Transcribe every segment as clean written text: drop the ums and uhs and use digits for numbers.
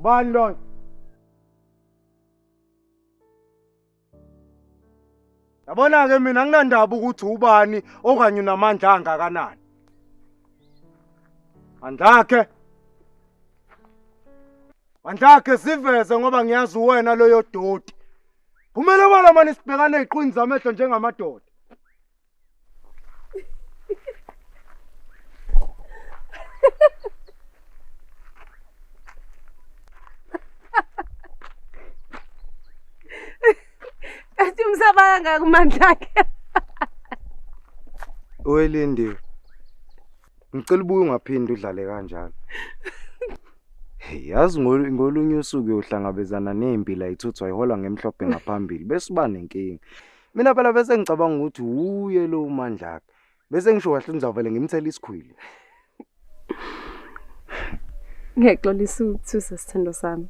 Bani loyo? Yabona-ke mina anginandaba ukuthi ubani okanye unamandla angakanani. Mandlakhe. Mandlakhe siveze ngoba ngiyazi uwena loyo doti. Kumele wala mani sibhekane eziqwini zamehlo njengamadoda. Athi umsaba kangaka uMandla akhe. Oyelindiwe. Ngicela ubuye ungaphindi udlale kanjalo. Hey, yazi ngolunye usuku uyohlangabezana nempila ithuthwa iholwa ngemhlophe ngaphambili bese uba nenkinga. Mina phela bese ngicabanga ukuthi uye lo uMandlakhe. Bese ngisho kahle ngizavele ngimthele isikhwili. Ngiyaxolisa ukuthusa sithando sami.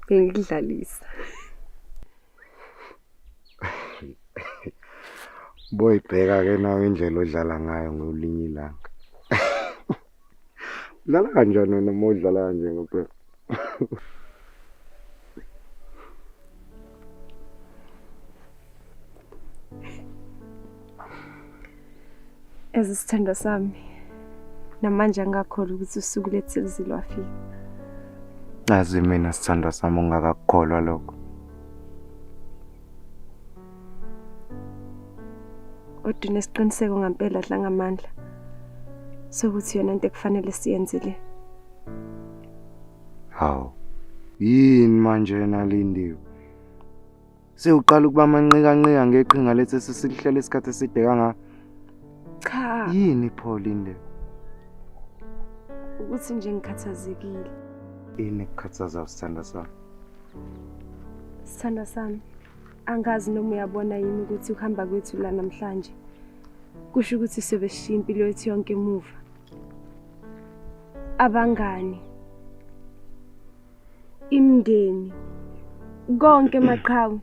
Bengikudlalisa. Boyibheka ke nawe indlela odlala ngayo ngolinye ilanga. Udlala kanjani wena uma udlala kanje ngempela? Ezi sithandwa sami. Namanje angakholwa ukuthi usuku lethu luze lwafika. Azi mina sithandwa sami ungakakukholwa lokho. Kodwa unesiqiniseko ngampela Dlangamandla sokuthi yona into ekufanele siyenze le. Hawu. Yini manje nalindiwe? Sewuqala ukuba amanqikanqika ngeqhinga lethu esesihlele isikhathi eside kangaka. Cha. Yini pho Linde? Ukuthi nje ngikhathazekile. Yini ekukhathaza sithandwa sami? Sithandwa sami, angazi noma uyabona yini ukuthi ukuhamba kwethu la namhlanje kusho ukuthi siyobe sishiya impilo yethu yonke emuva. Abangani, imindeni, konke maqhawe.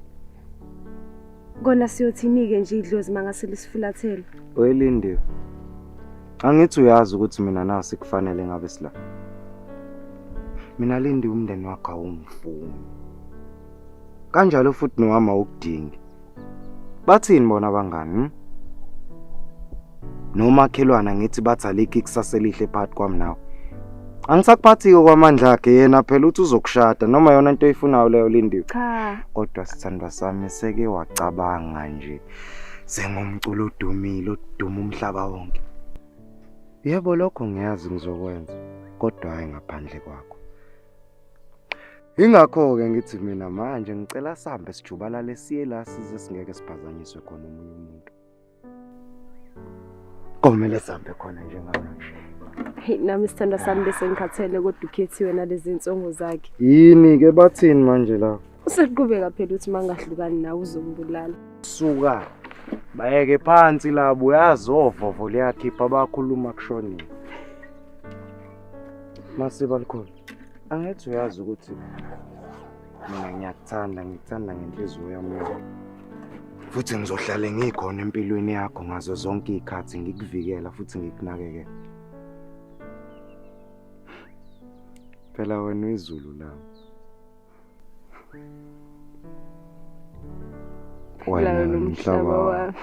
Kona siyothini-ke nje idlozi mangase lisifulathele. Welindiwe. Angithi uyazi ukuthi mina nawe sikufanele ngabe sila. Mina Lindiwe umndeni wakho awungifuni. Kanjalo futhi nowami awukudingi. Bathini bona abangani? Hmm? Nomakhelwana ngithi bathi alikho ikusasa elihle phakathi kwami nawe. Angisakuphathi-ke kwamandla akhe yena phela uthi uzokushada noma yona into oyifunayo leyo Lindiwe. Cha. Kodwa sithandwa sami seke wacabanga nje sengumculo odumile oduma umhlaba wonke. Yebo lokho ngiyazi ngizokwenza kodwa hayi ngaphandle kwakho. Ingakho-ke ngithi mina manje ngicela sihambe sijubalale siye la size singeke siphazanyiswe khona omunye umuntu. Komele sihambe khona njengamanje. Hey nami sithandwa sami bese ngikhathele kodwa ukhethiwe nalezi nsongo zakhe. Yini-ke bathini manje la? Useqhubeka phela ukuthi mangahlukani nawe uzombulala. Suka. Bayeke phansi labo uyazi ovovo liyakhipha bakhuluma kushonile. Masiba likhona. Angithi uyazi ukuthi mina ngiyakuthanda, ngikuthanda ngenhliziyo yami yonke. Futhi ngizohlale ngikhona empilweni yakho ngazo zonke iy'khathi ngikuvikela futhi ngikunakekela. Phela wena uyizulu lami. Wena umhlaba wami.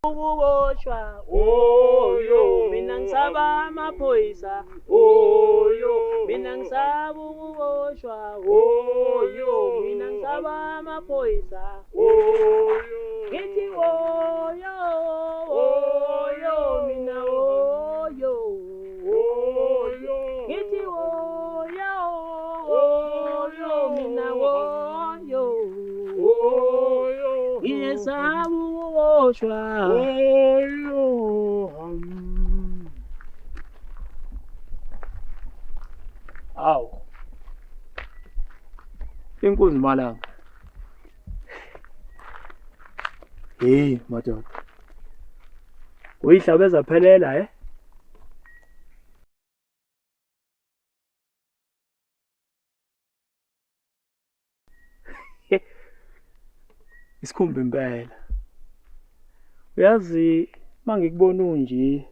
Ukuboshwa oyo mina ngisaba amaphoyisa oyo mina ngisaba ukuboshwa oyo mina ngisaba amaphoyisa oyo ngithi oyo oyo mina oyo oyo ngithi oyo oyo mina oyo oyo ngiyesaba ukuboshwa oyo. Awu inkunzi malanga. Hey madoda, uyihlabe zaphelela eh? Isikhumba impela. Uyazi Mangikubona unje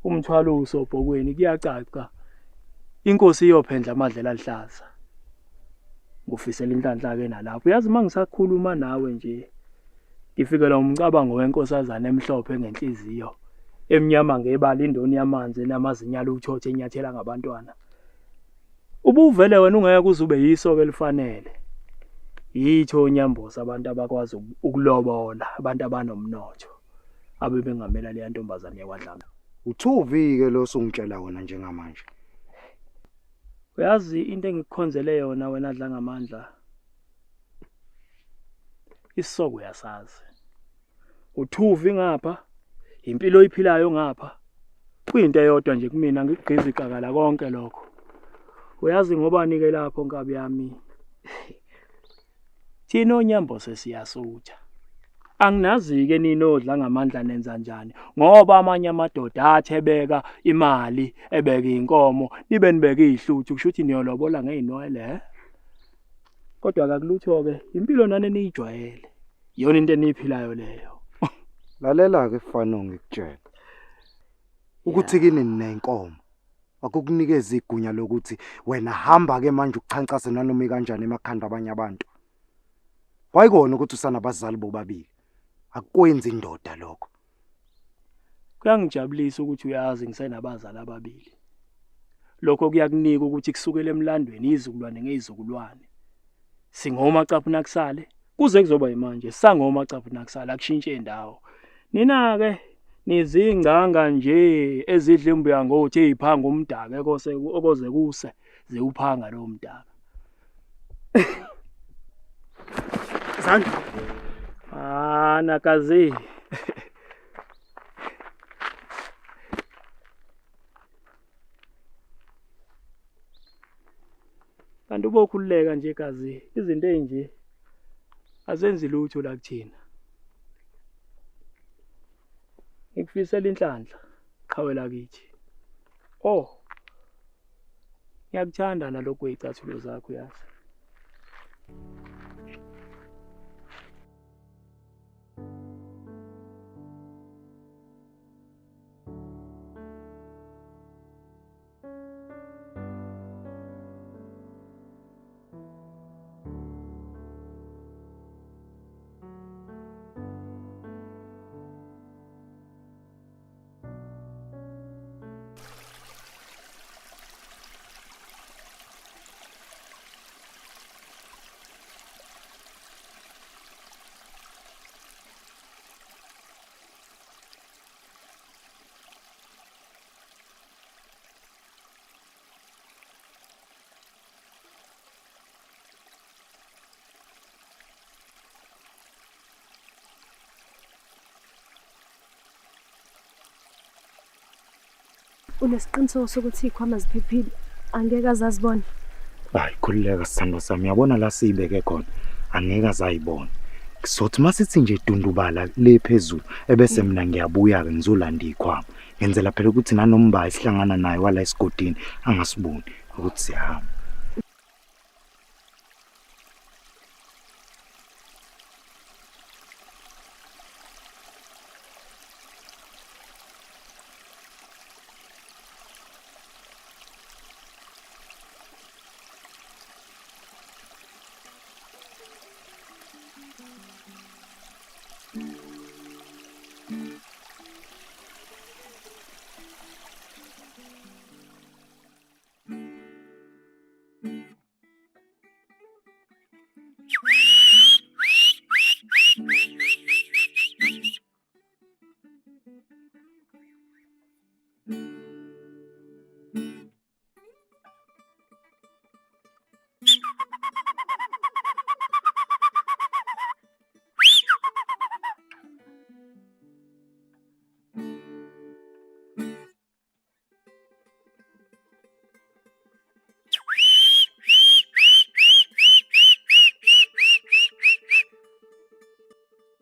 umthwalo usobhokweni kuyacaca. Inkosi iyophendla amadlela alihlaza. Ngufisela inhlanhla ke nalapho. Uyazi mangisakhuluma nawe nje ngifikelwa umcabango wenkosazana emhlophe ngenhliziyo emnyama ngebala indoni yamanzi enamazinyalo uthothe enyathela ngabantwana. Ubuvele wena ungeke uze ube yiso ke lifanele. Yitho onyambosa abantu abakwazi ukulobola, abantu abanomnotho abebengamela leya ntombazane yakwaDlame. Uthuvi-ke lo osungitshela wona njengamanje. Uyazi into engikukhonzele yona wena dla ngamandla. Isisoko uyasazi. Uthuvi ngapha, impilo oyiphilayo ngapha. Kuyinto eyodwa nje kumina ngikugqiza iqakala konke lokho. Uyazi ngobani ke lapho nkabi yami? Thina onyambose siyasutha. Anginazi-ke nina odla ngamandla nenza njani ngoba amanye amadoda athi ebeka imali ebeka inkomo nibe nibeke izihluthu kusho ukuthi niyolobola ngey'nwele eh? Kodwa akakulutho-ke impilo nani eniyijwayele iyona into eniyiphilayo leyo. Lalela-ke Fano ngikutshela ukuthi kini ninenkomo akukunikeza igunya lokuthi wena hamba-ke manje uchancase nanoma ikanjani emakhanda abanye abantu. Kwayikona ukuthi usanabazali bobabili. Akukwenzi indoda lokho. Kuyangijabulisa ukuthi uyazi ngisenabazali ababili. Lokho kuyakunika ukuthi kusukela emlandweni izizukulwane ngezizukulwane. Singoma caphuna kusale kuze kuzoba yimanje sangoma caphuna kusale akushintshe indawo. Nina ke nizingcanga nje ezidla imbuya ngothi eziphanga umdaka ekose okoze kuse ziwuphanga lowo mdaka. Zandi. Ah, nakazi. Kanti ubokhululeka nje gazi izinto ezinje azenzi lutho la kuthina. Ngikufisela inhlanhla qhawe lakithi. Oh. Ngiyakuthanda nalokhu kwey'cathulo zakho yazi. Unesiqiniseko sokuthi iy'khwama ziphephile angeke azazibona? Hayi khululeka sithandwa sami uyabona la siyibeke khona angeke azayibona. Sothi masithi nje dundubala le phezulu ebese mina ngiyabuya-ke ngizolanda iy'khwama. Ngenzela phela ukuthi nanombayi sihlangana naye wala esigodini angasiboni ukuthi siyahamba.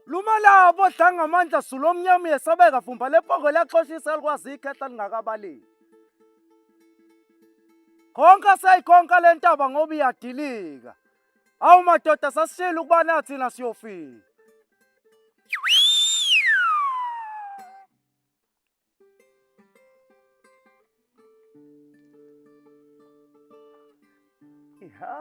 Luma labo dlanga amandla sulo omnyama uyesabeka vumba lepoko liyaxoshisa likwazi ikhehla lingakabaleki. Konke seyikonka le ntaba ngoba iyadilika. Awu madoda sasishilo ukuba nathina siyofika. Ngihamba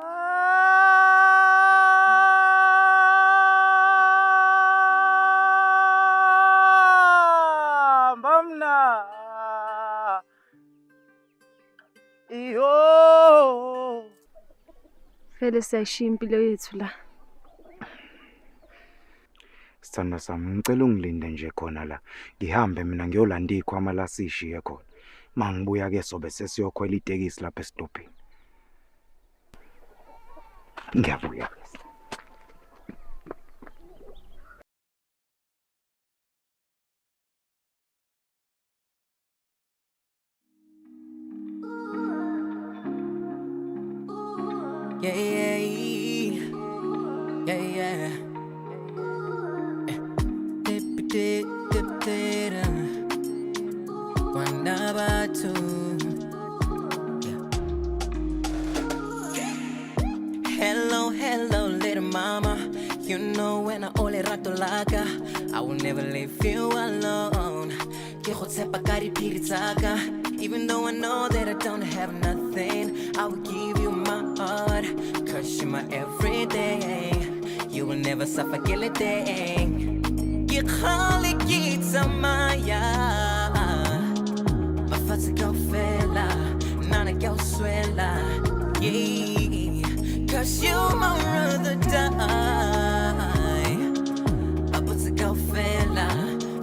mna. Iyo. Vele siyayishiya impilo yethu la. Sithandwa sami, ngicela ungilinde nje khona la. Ngihambe mina ngiyolanda ikhwama la sishiye khona. Mangibuya ke sobe sesiyokhwela itekisi lapha esitobhini. Ngiyabuya. Yeah, yeah, yeah, yeah. Dip, dip, dip, dip, One number two. Yeah. Hello, hello, little mama. You know when I only rato laka, I will never leave you alone. Ke go tshepa ka diphiri tsa ka. Even though I know that I don't have nothing, I will give you my heart. Cause you're my everything. You will never suffer ke le teng. Ke kgale ke tsamaya. Mafatshe kaofela, nna ke a o swela. Yeah. Cause you my rather die. Ba botse kaofela,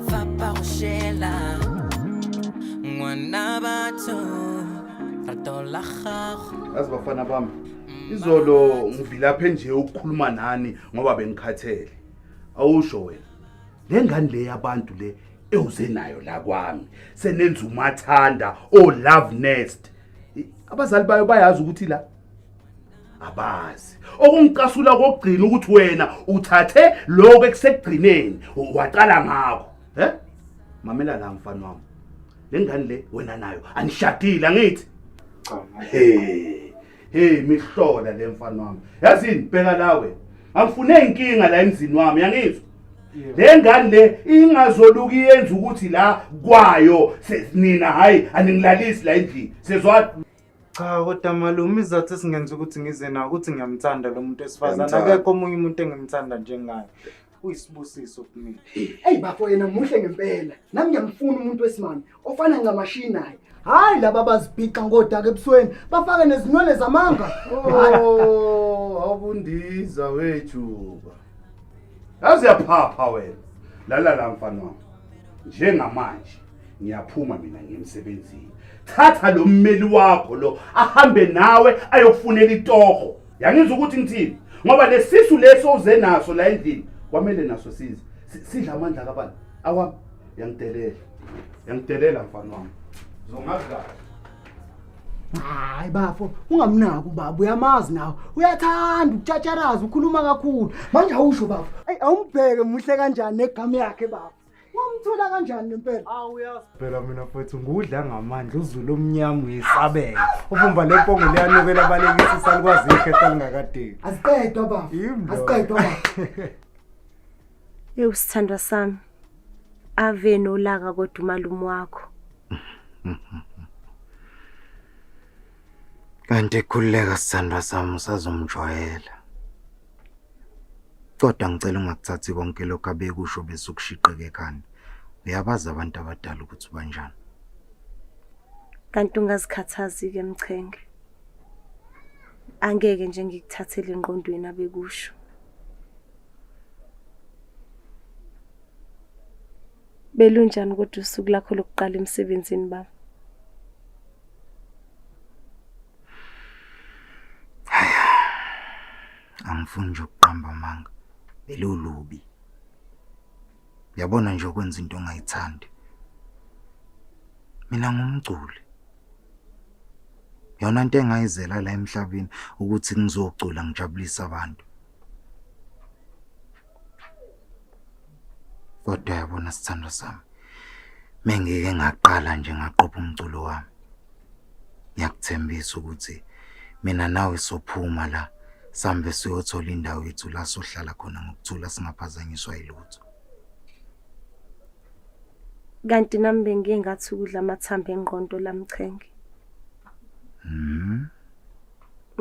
fa ba go shela. Ngwana batho, rato la gago. Yazi bafana bami, izolo ngivilaphe nje ukukhuluma nani ngoba bengikhathele. Awusho wena, le ngane le yabantu le ewuze nayo la kwami, senenza umathanda o love nest. Abazali bayo bayazi ukuthi la abazi. Okungicasula kokugcina ukuthi wena uthathe lokho ekusekugcineni waqala ngakho. He? Mamela la mfana wami. Le ngane le wena nayo anishadile angithi? Cha. Hey, hey mihlola le mfana wami. Yazini bheka lawe. Angifune inkinga la emzini wami, yangizwa? Le ngane le ingazoluki yenza ukuthi la kwayo nina hayi aningilalisi la endlini. Sezwa? Cha kodwa malume izathu esingenza ukuthi ngize nawo ukuthi ngiyamthanda lo muntu wesifazane. Uyamthanda. Akekho omunye umuntu engimthanda njengaye. Uyisibusiso kumina. Eyi bafo yena muhle ngempela. Nami ngiyamfuna umuntu wesimame ofana ncamashi naye. Hayi laba abazibhiqa ngodaka ebusweni bafake nezinwele zamanga. Oh, awundiza wejuba. Yazi uyaphapha wena. Lala la mfana wami. Njengamanje ngiyaphuma mina ngiye emsebenzini. Thatha lo mmeli wakho lo ahambe nawe ayokufunela itoho. Yangizwa ukuthi ngithini? Ngoba lesisu leso uze naso la endlini kwamele naso size. Sidla amandla kabani? Awami yangidelela. Yangidelela mfana wami. Zongazi kahle. Hayi bafo, ungamnaki ubaba, uyamazi nawe. Uyathanda ukutshatsharaza, ukhuluma kakhulu. Manje awusho bafo. Ayi awumbheke muhle kanjani negama yakhe bafo. Wamthola kanjani ngempela? Phela mina mfethu ngudla ngamandla uzulu omnyama uyesabeka. Uvumba lempongo liyanukela balekisa isalukazi ikhehla lingakadiki. Aziqedwa bafo. Yimlo. Aziqedwa bafo. Ewu sithandwa sami. Ave nolaka kodwa umalume wakho. Kanti khululeka sithandwa sami usazomjwayela. Kodwa ngicela ungakuthathi konke lokhu abekusho bese ukushiqeke ekhanda. Uyabazi abantu abadala ukuthi banjani. Kanti ungazikhathazi-ke Mchenge. Angeke nje ngikuthathele engqondweni abekusho. Belunjani kodwa usuku lakho lokuqala emsebenzini baba? Angifuni nje ukuqamba amanga. Belulubi. Uyabona nje ukwenza into ongayithandi. Mina ngumculi. Yona into engayizela la emhlabeni ukuthi ngizocula ngijabulise abantu. Kodwa yabona sithandwa sami. Mengike ngaqala nje ngaqopha umculo wami. Ngiyakuthembisa ukuthi mina nawe sophuma la sambe siyothola indawo yethu la sohlala khona ngokuthula singaphazanyiswa yilutho. Kanti nami bengike ngathi ukudla amathambo engqondo la Mchenge.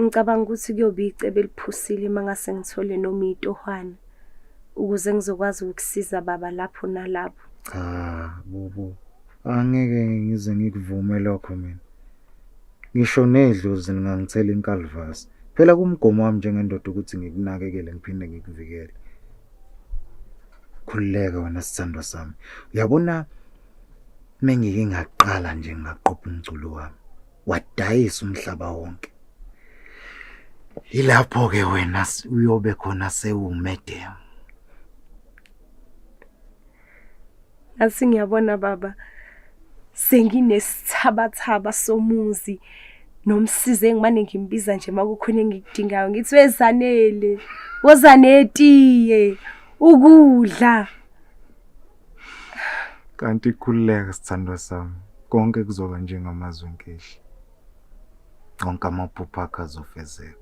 Ngicabanga ukuthi kuyobe icebo eliphusile uma ngase ngithole noma itohwana ukuze ngizokwazi ukukusiza baba lapho nalapho. Cha, Bubu. Angeke ngize ngikuvume lokho mina. Ngisho nedlozi ningangithela inkalivasi. Phela kumgomo wami njengendoda ukuthi ngikunakekele ngiphinde ngikuvikele. Khululeka wena sithandwa sami. Uyabona mengike ngaqala nje ngaqopha umculo wami. Wadayisa umhlaba wonke. Yilapho ke wena uyobe khona sewumedem. Ngathi ngiyabona baba senginesithabathaba somuzi nomsizi engimane ngimbiza nje makukhona engikudingayo ngithi wezanele woza netiye ukudla. Kanti khululeka sithandwa sami, konke kuzoba njengamazwi enkehli. Onke amaphupho akho azofezeka.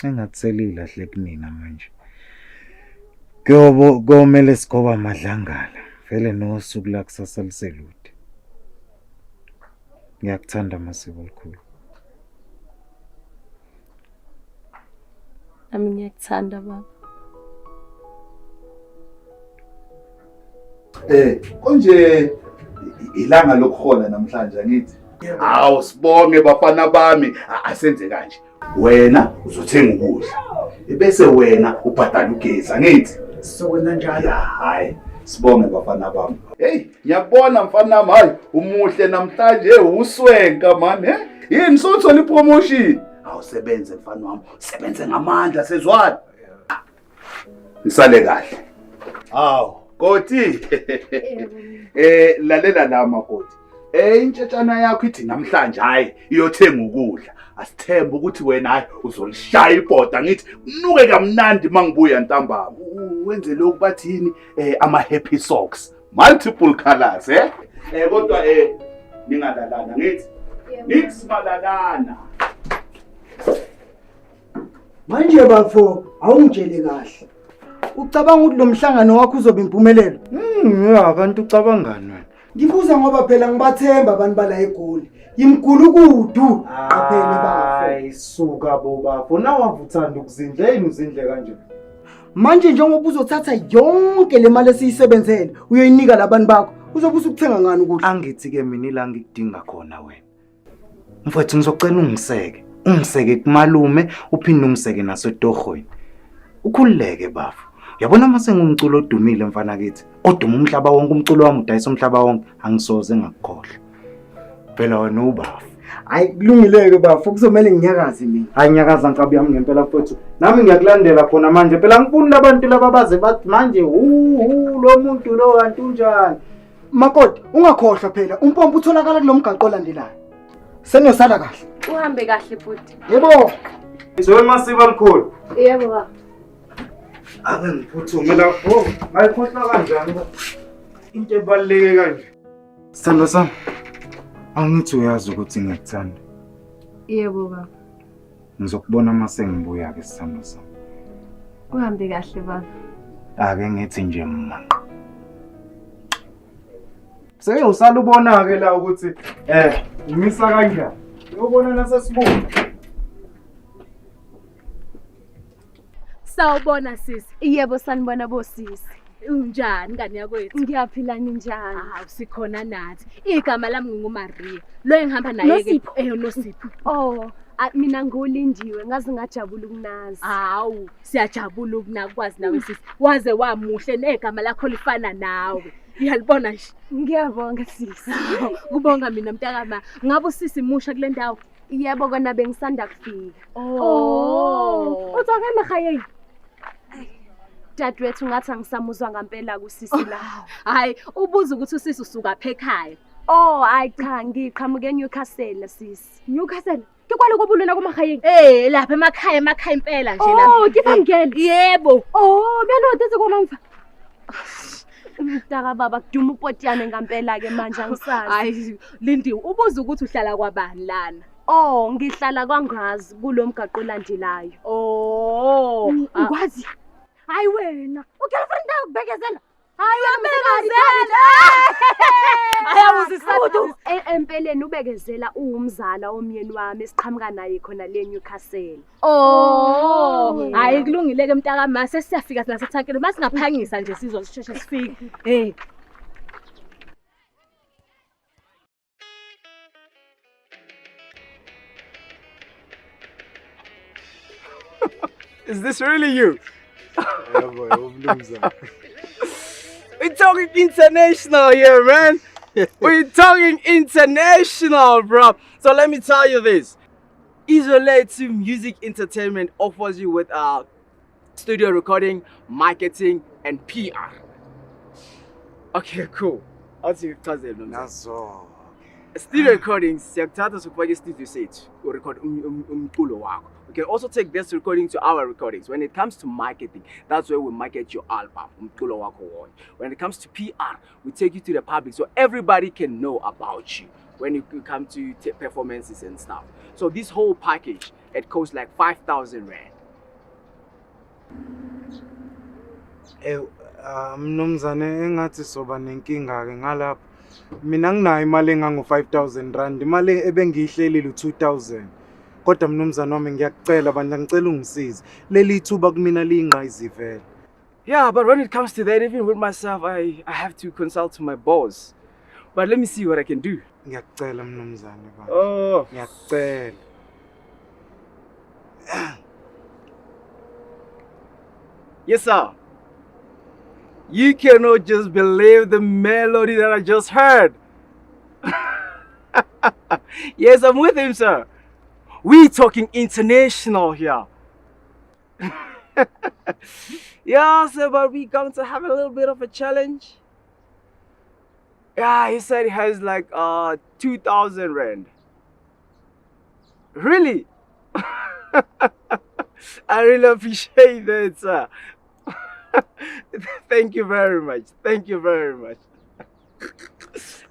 Engathi selilahle kunina manje. Kuyobo komele sigoba amadlangala. Vele nosuku la kusasa liselude. Ngiyakuthanda Masiko elikhulu. Nami ngiyakuthanda baba. Konje ilanga lokuhola namhlanje angithi. Hawu sibonge bafana bami, asenze kanje. Wena uzothenga ukudla. Ebese wena ubhadala ugesi angithi. Sizokwenza njalo. Hayi, sibonge bafana bami. Hey, ngiyabona mfana wami, hayi umuhle namhlanje uswenka man, he? Yini sothola ipromotion? Awusebenze mfana wami, sebenze ngamandla sezwana. Nisale kahle. Awu, Koti. Lalela la makoti. Intshetshana yakho ithi namhlanje hayi iyothenga ukudla. Asithembe ukuthi wena hayi uzolishaya ibhoda ngithi nuke kamnandi mangibuya ntambama. Wenze lokhu bathini ama happy socks, multiple colors eh? Kodwa ningalalana ngithi. Nixmalalana. Manje bafo awungitshele kahle. Ucabanga ukuthi lo mhlangano wakho uzoba impumelelo? Ya kanti ucabangani wena? Ngibuza ngoba phela ngibathemba abantu bala eGoli. Yimgulukudu qaphele bafo. Hayi suka bo bafo, nawe avuthanda ukuzindla yini uzindle kanje? Manje njengoba uzothatha yonke le mali esiyisebenzele uyoyinika labantu bakho, uzobe usukuthenga ngani ukudla? Angithi ke mina ila ngikudinga khona wena. Mfowethu ngizocela ungiseke. Ungiseke kumalume uphinde ungiseke nasetohweni. Ukhululeke bafo. Uyabona mase ngumculo odumile mfana kithi. Oduma umhlaba wonke, umculo wami udayisa umhlaba wonke, angisoze ngakukhohlwa. Phela wena ubafo. Hayi kulungileke bafo, kuzomela nginyakaze mina. Hayi nyakaza nkabi yami ngempela mfowethu. Nami ngiyakulandela khona manje. Phela ngifuni labantu laba baze bathi manje hu lo muntu lo kanti unjani. Makoti, ungakhohlwa phela umpompo utholakala kulomgaqo olandelayo. Seniyosala kahle. Uhambe kahle bhuti. Yebo. Ngizowe Masiba mkhulu. Yebo baba. Ake ngiphuthume lapho. Ngayikhohlwa kanjani ba? Into ebaluleke kanje. Sithando sami. Angithi uyazi ukuthi ngiyakuthanda. Yebo baba. Ngizokubona uma sengibuya ke sithando sami. Uhambe kahle baba. Ake ngithi nje manqa. Seyosala ubona ke la ukuthi umisa kanjani. Uyobona nasesibuya. Sawubona sisi. Yebo sanibona bosisi. Unjani ngane yakwethu? Ngiyaphila ninjani? Hawu sikhona nathi. Igama lami nginguMaria. Lo engihamba naye ke Nosipho. Oh, mina nguLindiwe, ngaze ngajabula ukunazi. Hawu, siyajabula ukunakwazi nawe sisi. Waze wamuhle negama lakho lifana nawe. Uyalibona nje. Ngiyabonga sisi. Kubonga mina mntakama. Ngabe usisi musha kule ndawo? Yebo kona bengisanda kufika. Oh. Utswa ka magaeng? Dadewethu ngathi angisamuzwa ngempela kusisi la. Hayi, ubuza ukuthi usisi usuka pha ekhaya. Oh, hayi cha, ngiqhamuke eNewcastle sisi. Newcastle? Ke kwale kobulona kumagaeng? Lapha emakhaya, emakhaya impela nje lapha. Oh, ke fangele. Yebo. Oh, beno tetse kwa Mntaka baba kuduma upotiyane ngempela ke manje angisazi. Hayi, Lindiwe, ubuza ukuthi uhlala kwabani lana? Oh, ngihlala kwaNgazi kulomgaqo olandelayo. Oh, Ngwazi. Hayi wena, ugirlfriend yakho kubekezela. Hayi uyabekezela. Ayawuzisa Empeleni ubekezela uwumzala omyeni wami esiqhamuka naye khona le Newcastle. Oh, hayi kulungile ke mntaka ma sesiyafika thina sethankeni masingaphangisa nje sizosheshe sifike. Hey. Is this really you? Yebo, yebo mnumzane. We're talking international here, man. We're talking international, bro. So let me tell you this. Isolate Music Entertainment offers you with studio recording, marketing, and PR. Okay, cool. Athi ngikuchazele mnumzane. Nazo. Studio recordings siyakuthatha sokufaka i-studio sethu urecord umculo wakho. We can also take this recording to our recordings. When it comes to marketing, that's where we market your album, umculo wakho wonke. When it comes to PR, we take you to the public so everybody can know about you when you come to performances and stuff. So this whole package, it costs like 5,000 rand. Eh, mnumzane engathi soba nenkinga ke ngalapha. Mina nginayo imali engango 5000 rand, imali ebengiyihlelile u2000. Kodwa mnumzane wami ngiyakucela bandla ngicela ungisize. Leli thuba kumina liyingqayizivele. Yeah, but when it comes to that, even with myself, I have to consult to my boss. But let me see what I can do. Ngiyakucela mnumzane bandla. Oh. Ngiyakucela. Yes, sir. You cannot just believe the melody that I just heard. Yes, I'm with him, sir. We talking international here. Yeah, sir, but we going to have a little bit of a challenge. Yeah, he said he has like 2,000 rand. Really? I really appreciate that, sir. Thank you very much. Thank you very much.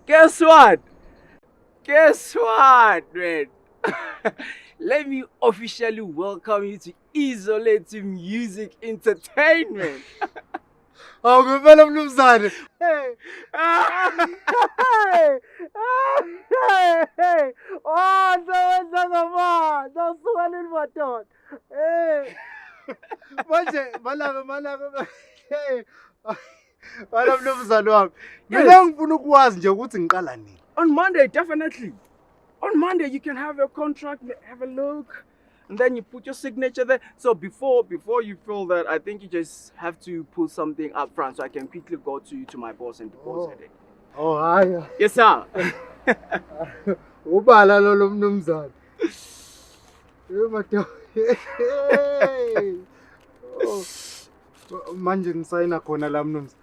Guess what? Guess what, man? Let me officially welcome you to Isolate Music Entertainment. Hawu ngempela mnumzane. Hey. Hey. Oh, ngisebenza ngamandla. Usuka nini madoda? Hey. Manje malaka malaka. Hey. Bala mnumzane wami. Mina ngifuna ukwazi nje ukuthi ngiqala nini. On Monday, definitely. On Monday, you can have your contract, have a look, and then you put your signature there. So before you fill that, I think you just have to put something up front so I can quickly go to my boss and deposit it. Oh hayi. Yes, sir. Ubala lo lo mnumzane. Hey madoda. Hey. Oh. Manje ngisayina khona la mnumzane.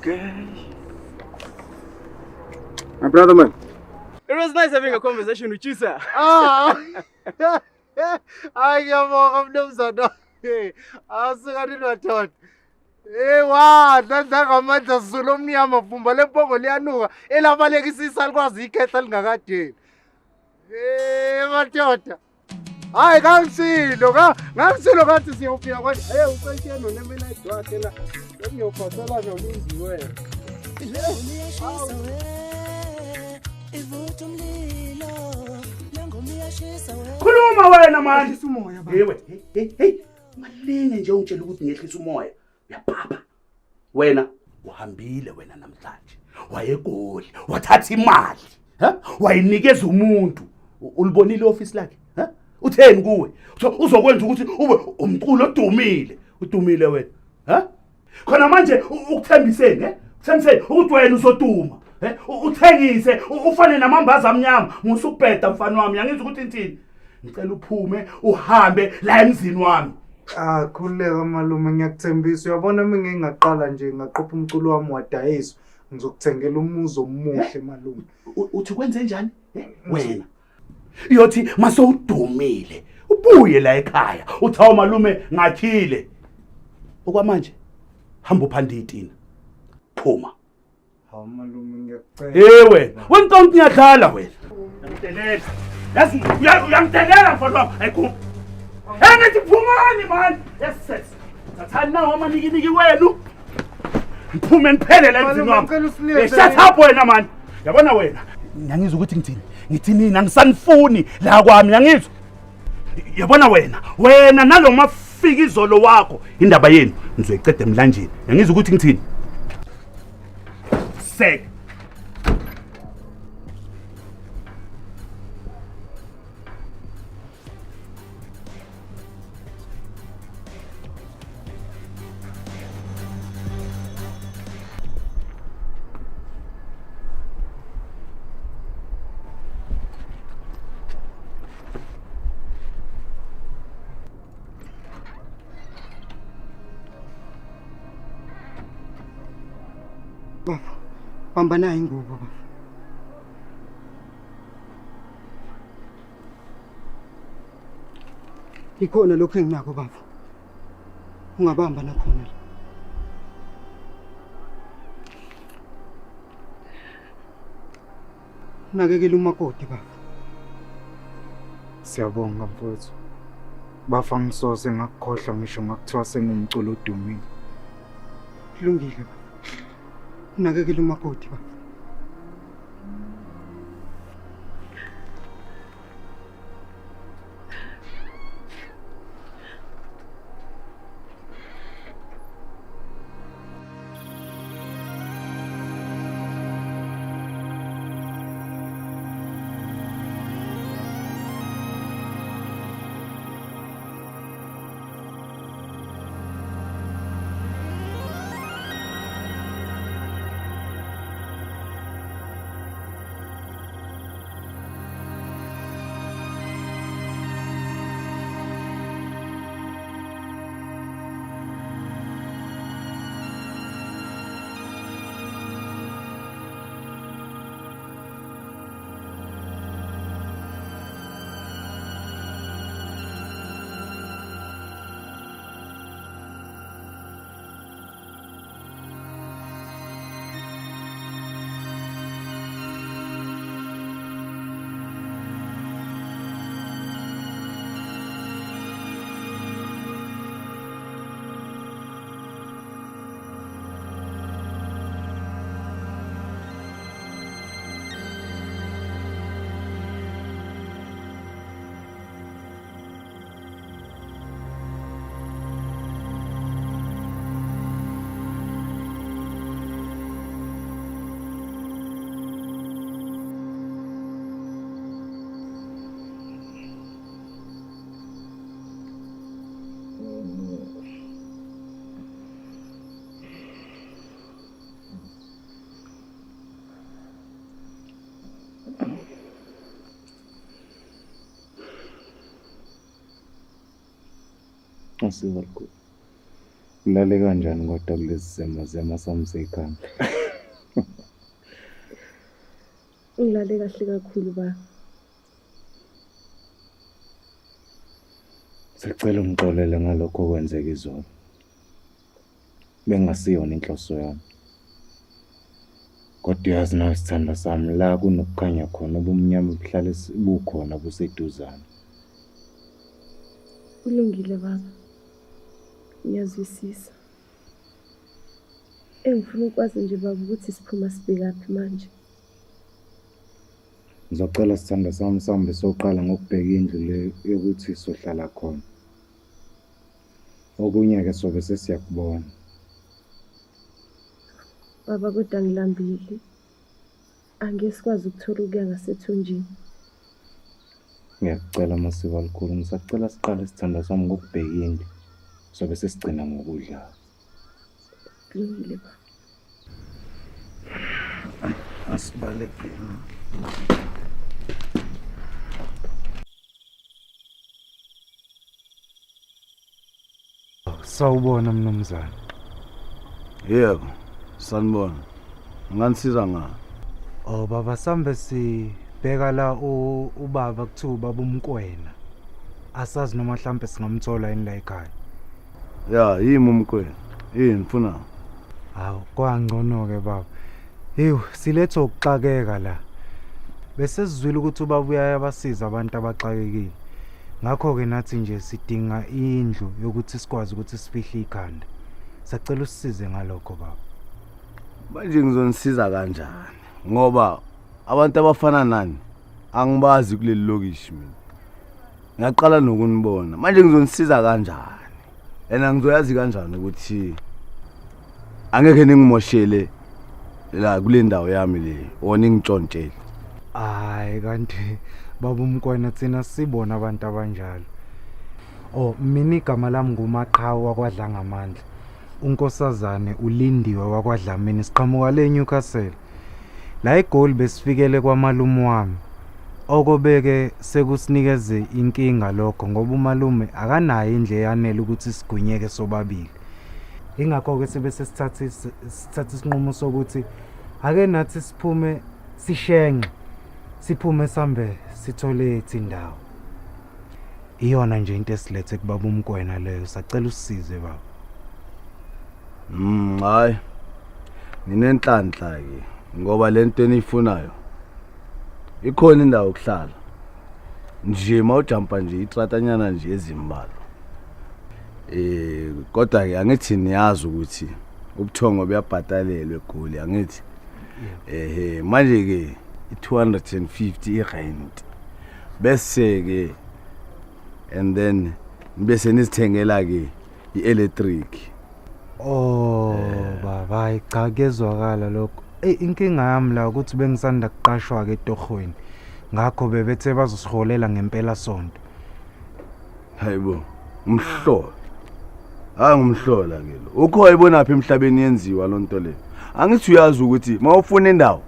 Okay. My brother, man. It was nice having a conversation with you, sir. Ah. Hayi ngiyabonga mnumzane. Hey, asuka nini madoda. Hey wadla ngamandla Zulu omnyama vumba lempongo liyanuka elabalekisisa likwazi ikhehla lingakadeli. Hey madoda. Hayi kangisilo ngangisilo ngathi siyofika kwanje. Hey useshiye nonemenayidi wakhe la. Ngiyofasela nolungi wena. Khuluma wena manje. Ehlisa umoya baba. Yewe, hey hey. Malinge nje ungitshela ukuthi ngehlisa umoya. Uyaphapha. Wena uhambile wena namhlanje. Wayegoli, wathatha imali, ha? Wayinikeza umuntu. Ulibonile office lakhe, ha? Utheni kuwe? Uzokwenza ukuthi ube umculo odumile. Udumile wena, ha? Khona manje ukuthembiseni, eh? Ukuthembiseni ukuthi wena uzoduma. Eh? Uthengise, ufane namambaza amnyama, musukubheda mfana wami. Angizwa ukuthi inthini. Ngicela uphume uhambe la emzini wami. Ah, khululeka malume ngiyakuthembisa. Uyabona mina ngingaqala nje ngaqopha umculo wami wadayiswa. Ngizokuthengela umuzi omuhle malume. Uthi kwenze njani? Wena. Iyothi masewudumile, ubuye la ekhaya. Uthi awu malume ngakhile. Okwamanje hamba uphanda itina. Phuma. Hawu malume ngiyakucela. Hey wena, wena ngicabanga ukuthi ngiyadlala wena. Uyangidelela. Yazi uyangidelela mfana wami. Ayikho. Hey ngithi phumani man. Yes sis. Thathani nawo amanikiniki wenu. Ngiphume niphele la emzini wami. Ngicela usilinde. Hey, shut up wena man. Yabona wena. Ngiyangizwa ukuthi ngithini. Ngithi nina angisanifuni la kwami yangizwa. Yabona wena, wena nalomafika izolo wakho indaba yenu nizoyiqeda emlanjeni. Yangizwa ukuthi ngithini. Sek. Bafo, bamba nayo ingubo bafo. Ikhona lokho enginakho bafo. Ungabamba nakhona la. Nakekela umakoti bafo. Siyabonga mfowethu. Bafa ngisoze ngakukhohlwa ngisho ngakuthiwa sengumculo odumile. Kulungile bafo. Nakekela umakoti bafo. Asivalkhulu. Ulale kanjani kodwa kulezi zema zema sami sekhanda? Ngilale kahle kakhulu ba. Sicela ungixolele ngalokho okwenzeka izolo. Bengasiyona inhloso yami. Kodwa uyazi nawe sithandwa sami la kunokukhanya khona ubumnyama buhlale bukhona buseduzane. Kulungile baba. Ngiyazwisisa. Engifuna ukwazi nje baba ukuthi siphuma sibhekaphi manje. Ngizocela sithandwa sami sihambe soqala ngokubheka indlu le yokuthi sohlala khona. Okunye-ke sobe sesiyakubona. Baba kodwa ngilambile. Angeke sikwazi ukuthola ukuya ngasethunjini. Ngiyakucela Masibalukhulu, ngisacela siqale sithandwa sami ngokubheka indlu. Sobe sesigcina ngokudla. Kulungile baba. Asibaleke. Sawubona mnumzane. Yebo, sanibona. Nganisiza ngani? Oh baba sambe sibheka la ubaba kuthiwa ubaba uMkwena. Asazi noma mhlambe singamthola yini la ekhaya. Ya, yimi uMkwena. Yini ufuna? Hawu, kwangcono ke baba. Ewu, silethwa ukuxakeka la. Bese sizwile ukuthi ubaba uyayabasiza abantu abaxakekile. Ngakho-ke nathi nje sidinga indlu yokuthi sikwazi ukuthi sifihle ikhanda. Sacela usisize ngalokho baba. Manje ngizonisiza kanjani? Ngoba abantu abafana nani angibazi kuleli lokishi mina. Ngiyaqala nokunibona. Manje ngizonisiza kanjani? And angizoyazi kanjani ukuthi angeke ningimoshele la kule ndawo yami le or ningitshontshele. Hayi kanti baba uMkwena thina sibona abantu abanjalo. Oh mina igama lami nguMaqhawe wakwaDlangamandla. Unkosazane uLindiwe wakwaDlamini siqhamuka le Newcastle. La eGoli besifikele kwamalume wami. Okobeke sekusinikeze inkinga lokho ngoba umalume akanayo indlu eyanele ukuthi sigwinyeke sobabili. Ingakho-ke sibe sesithatha sithatha isinqumo sokuthi ake nathi siphume sishenxe siphume sambe sithole ethu indawo. Iyona nje into esilethe kubaba uMkwena leyo sacela usisize baba. Hayi. Ninenhlanhla ke ngoba lento eniyifunayo ikhona indawo yokuhlala. Nje mawujampa nje itratanyana nje ezimbalwa. Kodwa ke angithi niyazi ukuthi ubuthongo buyabhatalelwa eGoli angithi. Ehe manje ke i250 irent. Bese ke and then bese nizithengela ke i-electric. Oh baba hayi cha kuyezwakala lokho. Ey inkinga yami la ukuthi bengisanda kuqashwa ke etohweni. Ngakho bebethe bazosiholela ngempela sonto. Hayibo umhlola. Hayi ngumhlola ke lo. Ukho ayibonaphi emhlabeni yenziwa lonto le. Angithi uyazi ukuthi mawufuna indawo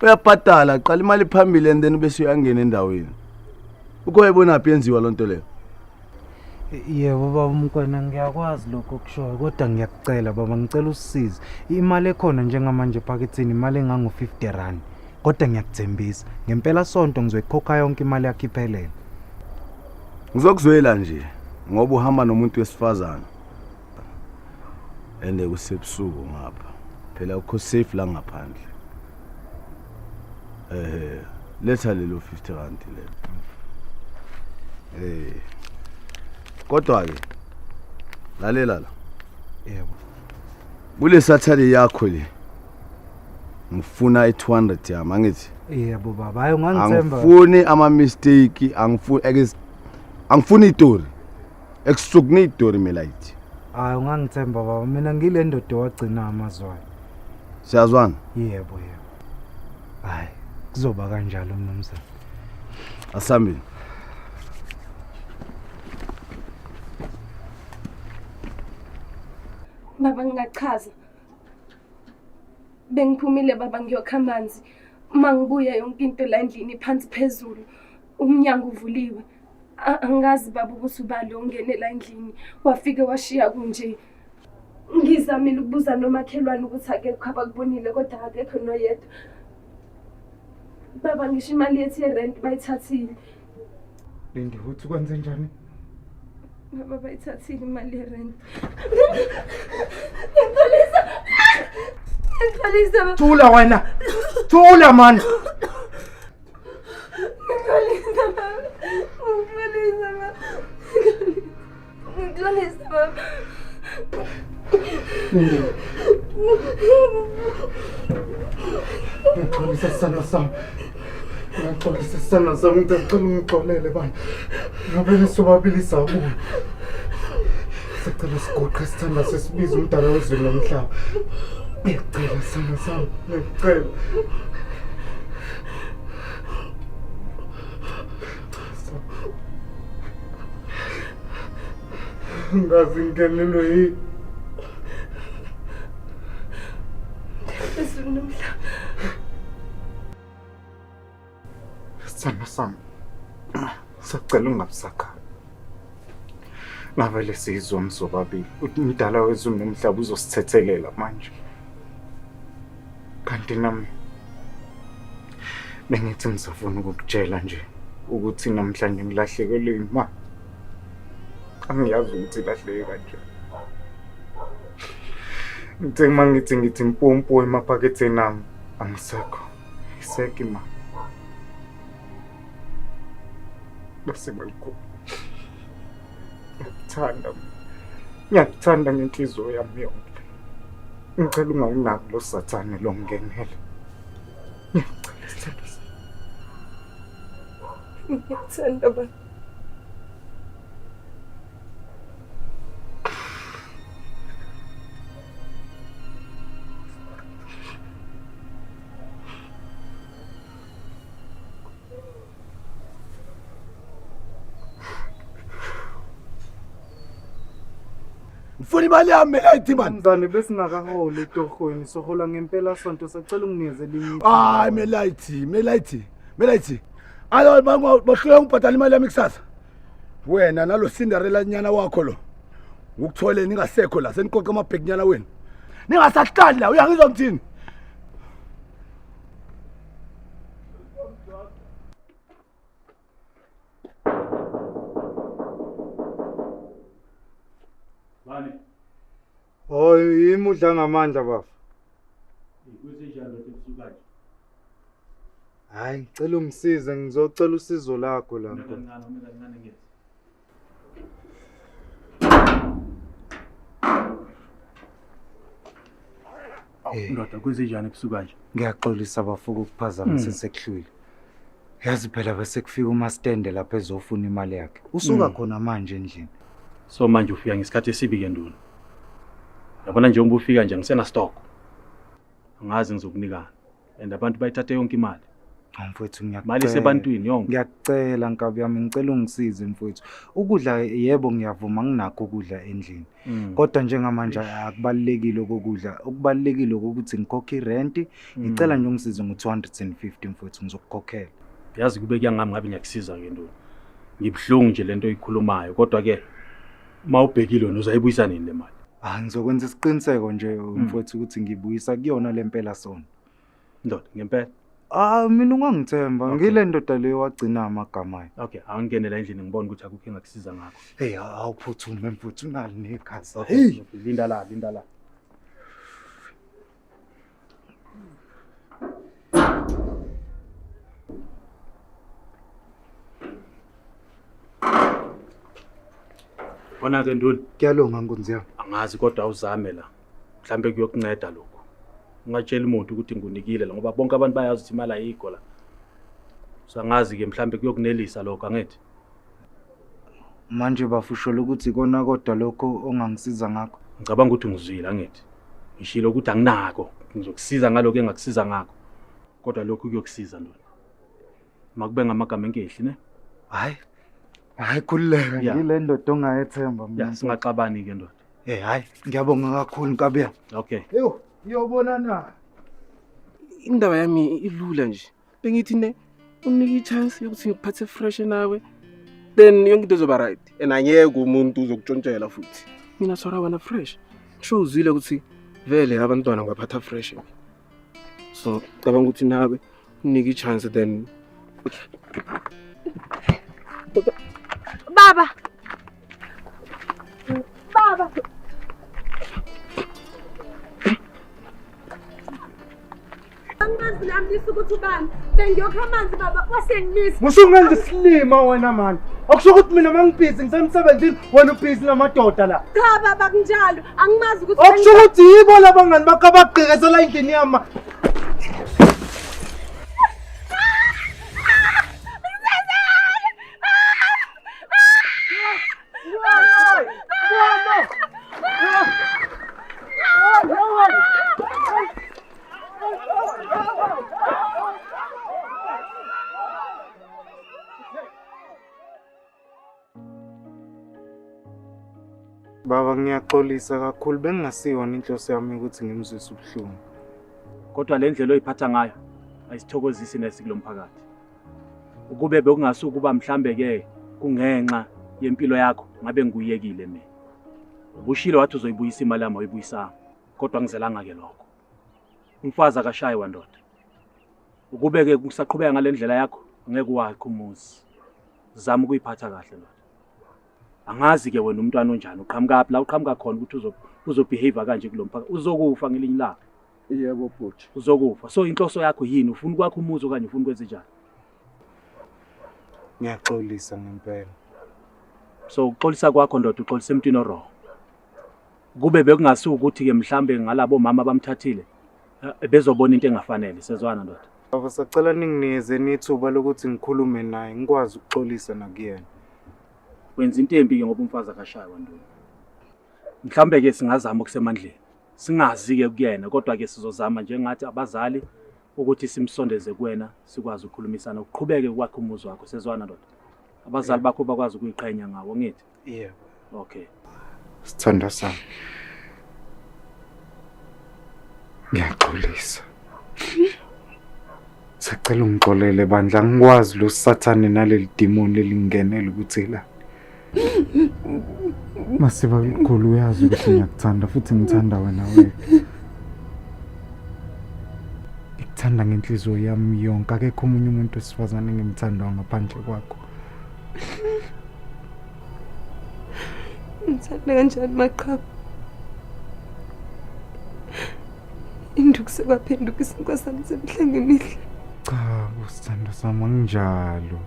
uyabhadala qala imali phambili and then bese uyangena endaweni. Ukho ayibonaphi yenziwa lonto leyo. Yebo baba uMkwena ngiyakwazi lokho okushoyo kodwa ngiyakucela baba ngicela usisize. Imali ekhona njengamanje ephaketheni imali engango-50 rand. Kodwa ngiyakuthembisa ngempela sonto ngizoyikhokha yonke imali yakho iphelele. Ngizokuzwela nje ngoba uhamba nomuntu wesifazane. Ende kusebusuku ngapha. Phela ukho safe la ngaphandle. Letha lelo 50 rand lelo. Kodwa ke lalela la. Yebo. Kule Saturday yakho le ngifuna i200 yami angithi. Yebo baba, hayi ungangithemba. Angifuni ama mistake, angifuni angifuni itori. Ekusuku neyitori melayithi. Hayi ungangithemba baba, mina ngile ndoda wagcina amazwayo. Siyazwana? Yebo yebo. Hayi kuzoba kanjalo mnumzane. Asambeni. Baba ngingachaza. Bengiphumile baba ngiyokha amanzi. Uma ngibuya yonke into la endlini phansi phezulu. Umnyango uvuliwe. Angazi baba ukuthi ubani ongene la endlini wafike washiya kunje. Ngizamile ukubuza nomakhelwane ukuthi akekho abakubonile kodwa akekho noyedwa. Baba ngisho imali yethu yerent bayithathile. Lindi uthi kwenze njani? Baba bayithathile imali yerent. Ngixolisa. Ngixolisa baba. Thula wena. Thula man. Ngixolisa baba. Ngixolisa baba. Ngixolisa baba. Lindi. Ngixolisa sisandla sami. Ngiyaxolisa sisandla sami ngicela ungixolele bani. Ngabe sobabili sabuya. Sicela siguqe sithanda sesibiza umdala wezulu nomhlaba. Ngiyacela sisandla sami. Ngiyacela. Ngazi ngingenelwe yini. Ezulu nomhlaba. Sithando sami. Sacela ungabisakhala. Ngavele sizwe sobabili. Umdala wezulu nomhlaba uzosithethelela manje. Kanti nami bengithi ngisafuna ukukutshela nje ukuthi namhlanje ngilahlekelwe imali. Angiyazi ukuthi ilahleke kanjani. Ngithe uma ngithi ngithi mpompo emaphaketheni ami. Angisekho. Ayisekho imali. Bese balikhulu. Ngiyakuthanda. Ngiyakuthanda ngenhliziyo yami yonke. Ngicela ungawunaki lo sathane lo ngenele. Ngiyacela sithando sami. Ngiyakuthanda baba. Ngifuna imali yami mina ithi man. Mzane besingakaholi etohweni sohola ngempela sonto sacela unginikeze elinye. Hayi melayithi, melayithi, melayithi. Alo bahluleka ngibhadala imali yami kusasa. Wena nalo Cinderella nyana wakho lo. Ngikuthole ningasekho la seniqoqa amabheki nyana wenu. Ningasahlali la uyangizwa ngithini? Bani? Hoy, yimi udla ngamandla bafo. Kusenjani ndoda ebusuku kanje? Hayi, ngicela ungisize, ngizocela usizo lakho la. Mina kancane, mina kancane ngiyeza. Eh. Ndoda kwenzenjani ebusuku kanje? Ngiyaxolisa bafo ukukuphazamisa sekuhlwile. Yazi phela bese kufika umastende lapha ezofuna imali yakhe. Usuka khona manje endlini. So manje ufika ngesikhathi esibi ke nduna. Yabona njengoba ufika nje ngisena stock. Angazi ngizokunikana. And abantu bayithathe yonke imali. Hawu mfowethu ngiyakucela. Imali isebantwini yonke. Ngiyakucela nkabi yami ngicela ungisize mfowethu. Ukudla yebo ngiyavuma nginakho ukudla endlini. Kodwa njengamanje akubalulekile okokudla. Okubalulekile ukuthi ngikhokhe irenti. Ngicela nje ungisize ngo-250 mfowethu ngizokukhokhela. Yazi kube kuyangami ngabe ngiyakusiza ke nduna. Ngibuhlungu nje lento oyikhulumayo kodwa ke mawubhekile wena uzayibuyisa nini le mali? Ah ngizokwenza isiqiniseko nje mfowethu ukuthi ngibuyisa kuyona lempela sona. Ndoda ngempela. Ah mina ungangithemba Okay. ngile ndoda leyo wagcina amagama ayo. Okay, angingene la endlini ngibone ukuthi akukho engakusiza ngakho. Hey awuphuthume mfowethu unali negazi. Okay, Hey okay, linda la, linda la. Bona ke Nduli, kuyalunga nkunzi yami. angazi kodwa awuzame la. Mhlambe kuyokunceda lokho. Ungatsheli umuntu ukuthi ngikunikile la ngoba bonke abantu bayazi ukuthi imali ayikho la. So angazi ke mhlambe kuyokunelisa lokho angithi. Manje bafushola ukuthi kona kodwa lokho ongangisiza ngakho. Ngicabanga ukuthi ngizwile angithi. Ngishilo ukuthi anginako. Ngizokusiza ngalokho engakusiza ngakho. Kodwa lokhu kuyokusiza ndona. Makube ngamagama enkehli ne? Hayi. Hayi khululeka Yeah. ngile ndoda ongayethemba mina. Ya singaxabani ke ndoda. Eh hayi ngiyabonga kakhulu nkabi yami. Okay. Eyo iyobonana. Indaba yami ilula nje. Bengithi ne unike i-chance yokuthi ngikuphathe fresh nawe. Then yonke into izoba right. And angeke umuntu uzokutshontshela futhi. Mina sora wena fresh. Sho uzwile ukuthi vele abantwana ngibaphatha fresh. So cabanga ukuthi nawe unike i-chance then Baba. Baba. Angazi nami ukuthi ubani. Bengiyokha amanzi baba wasengimisa. Musungenza isilima wena mani. Akusho ukuthi mina mangibhizi ngisemsebenzini wena ubhizi namadoda la. Cha baba kunjalo. Angimazi ukuthi Akusho ukuthi yibo labangani bakho abagqekezela endlini yami. Baba ngiyaxolisa kakhulu bengingasiyona inhloso yami ukuthi ngimzwise ubuhlungu. Kodwa le ndlela oyiphatha ngayo ayisithokozisi nesi kulomphakathi. Ukube bekungasuka uba mhlambe ke kungenxa yempilo yakho ngabe ngikuyekile mina. Ubushilo wathi uzoyibuyisa imali yami awuyibuyisanga. Kodwa ngizelanga ke lokho. Umfazi akashayiwa ndoda. Ukube ke kusaqhubeka ngale ndlela yakho angeke uwakhe umuzi. Zama ukuyiphatha kahle ndoda. Angazi ke wena umntwana onjani uqhamukaphi la uqhamuka khona ukuthi uzobehave kanje kulomphakathi. Uzokufa ngelinye ilanga. Yebo bhuti. Uzokufa. So inhloso yakho yini? Ufuna ukwakha umuzi okanye ufuna ukwenza njani? Ngiyaxolisa ngempela. So ukuxolisa kwakho ndoda uxolisa emntwini o-wrong. Kube bekungasuki ukuthi ke mhlambe ngalabo mama abamthathile bezobona into engafanele. Sezwana ndoda. Baba sacela ninginikeze ithuba lokuthi ngikhulume naye ngikwazi ukuxolisa nakuyena. Wenza into embi ke ngoba umfazi akashaywa ndoda. Mhlambe ke singazama okusemandleni. Singazi ke kuyena kodwa ke sizozama njengathi abazali ukuthi simsondeze kuwena sikwazi ukukhulumisana uqhubeke kwakhe umuzi wakho. Sezwana ndoda. Abazali bakho bakwazi ukuyiqhenya ngawo ngithi. Yebo. Okay. Sithanda sami. Ngiyaxolisa. Sacela ungixolele bandla, angikwazi lo sathane naleli demon lelingenele ukuthi la. Masiba likhulu uyazi ukuthi ngiyakuthanda futhi ngithanda wena wedwa. Ngikuthanda ngenhliziyo yami yonke, akekho omunye umuntu wesifazane engimthandayo ngaphandle kwakho. Ngithanda kanjani maqhaba? Induku sekwaphenduka isinkwa sami semihla ngemihla. Cha, sithando sami anginjalo.